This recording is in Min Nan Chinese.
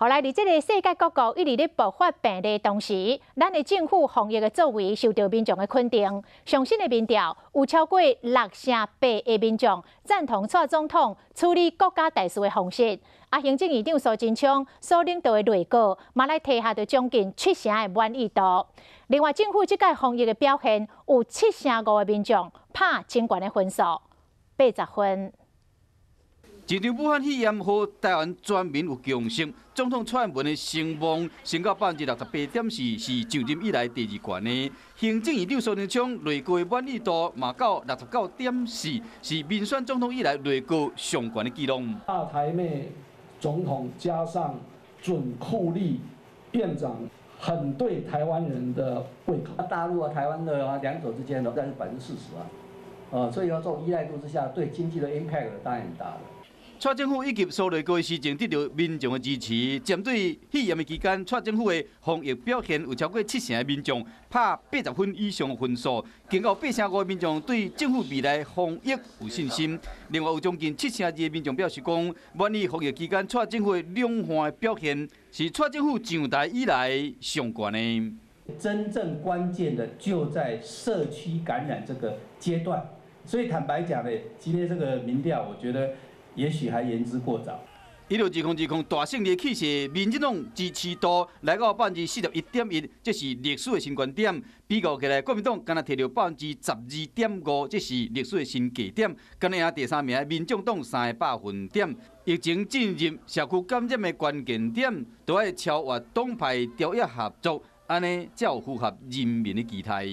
後來，佇這个世界各國一直咧爆發病例同時，咱的政府防疫的作為受到民眾的肯定。上新的民調有超過68%的民眾贊同蔡總統處理國家大事的方式。啊，行政院長蘇貞昌所領導的內閣嘛來提下著將近七成的滿意度。另外，政府這屆防疫的表現有7成5的民眾拍真懸的分數，80分。一場武漢肺炎予台灣全民有共識，總統蔡英文的聲望升到68.4%，是上任以來第二懸的。行政院長蘇貞昌內閣的滿意度嘛到69.4，是民選總統以來內閣上懸的紀錄。大台妹總統加上準庫利院長，很對台灣人的胃口。大陸啊，台灣的啊，兩者之間的大概是40%啊，所以說這種依賴度之下，對經濟的 impact 當然很大了。蔡政府以及蘇內閣的施政得到民眾的支持。針對肺炎的期間，蔡政府的防疫表現有超過七成的民眾拍80分以上的分數，更有8成5的民眾對政府未來防疫有信心。另外有將近7成2的民眾表示講，滿意防疫期間蔡政府的兩項的表現，是蔡政府上台以來上懸的。真正關鍵的就在社區感染這個階段，所以坦白講呢，今天這個民調，我覺得也許還言之過早。一六2020大勝利的氣勢，民進黨支持度來到41.1%，這是歷史的新高點。比較起來，國民黨敢若提著12.5%，這是歷史的新低點。敢若贏第三名的民眾黨3個百分點。疫情進入社區感染的關鍵點，都愛超越黨派條約合作，按呢才有符合人民的期待。